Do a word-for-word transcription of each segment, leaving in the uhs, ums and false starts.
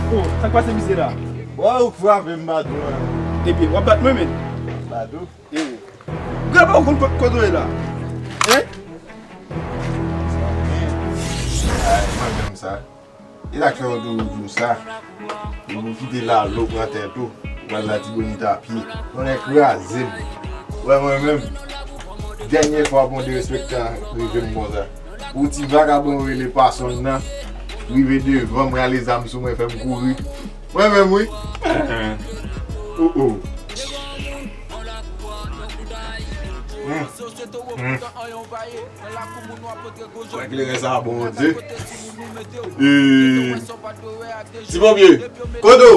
Oh, sa k pase misye la? Bò, ou frape m, Badou, an. Ebyen, w ap bat mwen menm? Badou? Ewo. Gade pa w konn kot, kot w ye la. Hein? Sa gen. Ay, mwen menm sa. E sa k fè w di w di w sa. Ou kite Lalo pran tèt ou. Ou pral Latibonit a pye. Tonnè kraze m. Wè mwen menm. Dènyè fwa pou yon derespektan rive m konsa. Ou ti vagabon rele Pasonn nan. Rive devan m rale zam sou mwen fè m kouri. Mwen menm wi. Oh oh. Hmm. Hmm. Wè kleren sa bon, Bondye. Ee, ti ponpye, kote w?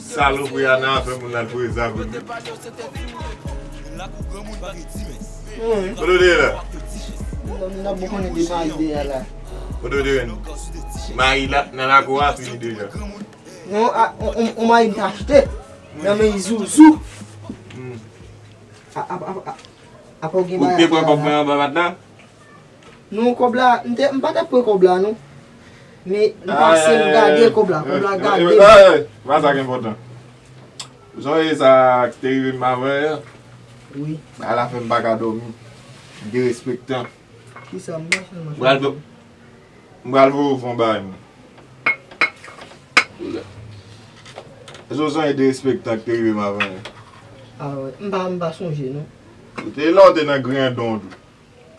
Salopri a nan afè moun la, l voye zam pou li. Kote w te ye la? N ap, n ap konnen de mayi de a la. Kote w te ye? Mayi la, nan lakou a, fini deja. Non, a, on, on, on mayi m te achte nan men Izouzou. Hmm. A, a, a, a, apa w gen bagay la? Ou te pran kòb mwen anba matla? Non, kòb la, m te, m pa t ap pran kòb la, non. Men, m pase, m gade kòb la, kòb la gade m. Ay, ay, ay, pa sa ki enpòtan. Ou sonje sa ki te rive m avan yè? Wi. Bagay la fè m pa ka dòmi. M derespektan. Kisa m pa fè, m pa fè? M pral voye w fè yon bagay, mwen. Èske w sonje derespektan ki te rive m avan yè? A, wi. M pa, m pa sonje, non. Ou te la, ou te nan griyandon tou.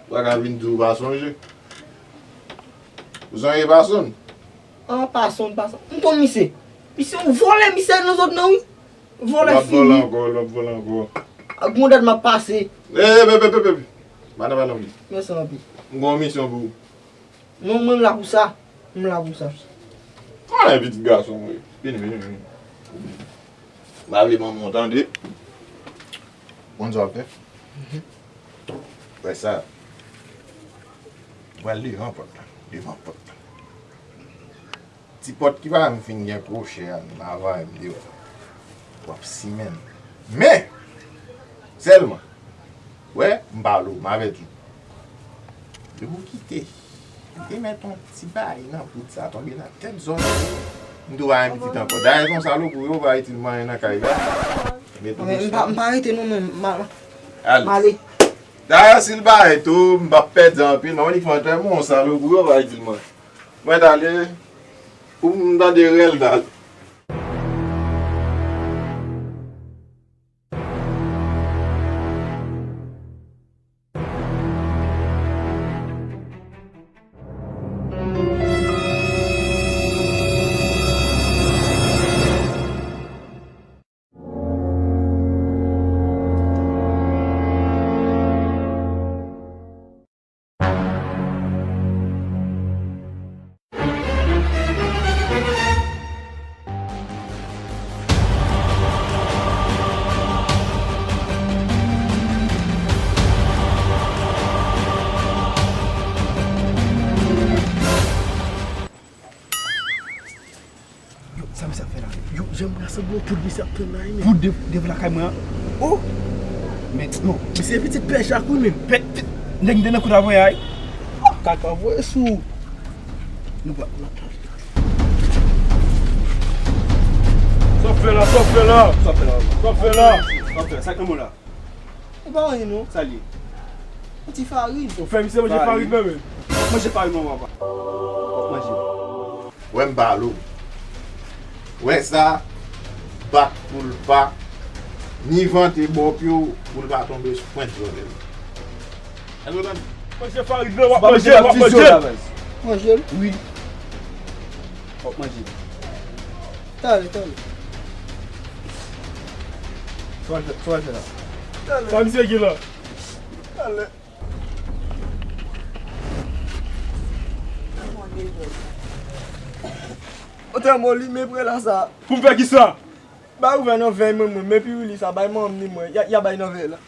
Ou pa ka vin di ou pa sonje. Ou sonje Pasonn? An, Pasonn, Pasonn. M konn misye. Misye yon vòlè, misye nan zòn nan, wi. Vòlè fini. L ap vòlè ankò, l ap vòlè ankò. Ak yon dèt m ap pase. E, e, e, e, e, e. Pa nan, pa nan, wi. Mèsi anpil. M gen yon misyon pou ou. Non, mwen m la pou sa. M la pou sa. Anlè pitit gason, wi. Vini, vini, vini. M pa vle manman w tande. Konn sa w ap fè? Wè sa. Ou pral devan pòt la. Devan pòt la. Ti pòt ki pa menm fin gen kwochè a, m ava m deyò. W ap simen m. Men! Sèlman, wè, m pale w, m avèti w. Depi w kite, m te mèt yon ti bagay nan poud sa tonbe nan tèt zòn. M tou pa gen pitit ankò. Dayè, se yon salopri, yo pa itil mwen nan kay la. Mete m pa, m pa rete non, men m al. Ale. Dayè, si l pa ret tou, m p ap pèdi anpil, non, li fè antrèman yon salopri, yo pa itil mwen. Mwen t ale, pou m tande rèl t ale. Yo, sa misye ap fè la? Yo, jan m wè sa, bon, poud misye ap tann la, wi, men. Poud de, devan lakay mwen an. Oh! Men, yo, misye pitit pè Jak, wi, men. Pèt, pèt, nèg m te nan kout avanyè a, wi. Oh, kaka voye sou. Nou pa, nou pa. Sa w ap fè la, sa w ap fè la? Sa w ap fè la? Sa w ap fè la? Sa w ap fè la? Sa k nan men w la? E pa anyen non. Sa l ye? Yon ti farin. Ou fè misye manje farin menm? Manje farin non, papa. W ap manje. Wè m pale w. Wè sa, bat pou l pa ni vante bò pye w pou l pa tonbe sou pwent zòrèy ou. Èske w tande? Manje farin non, w ap manje, w ap manje. Manje l? Wi. W ap manje. Talè, talè. Sa w al fè, sa w al fè la? Talè. Sa misye gen la? Talè. Otrèman, li men prela sa. Pou m fè kisa? Bay ouvè nan vèy mwen, mwen, men piwili sa, bay manman m ni mwen, y a, y a bay nan vèy la.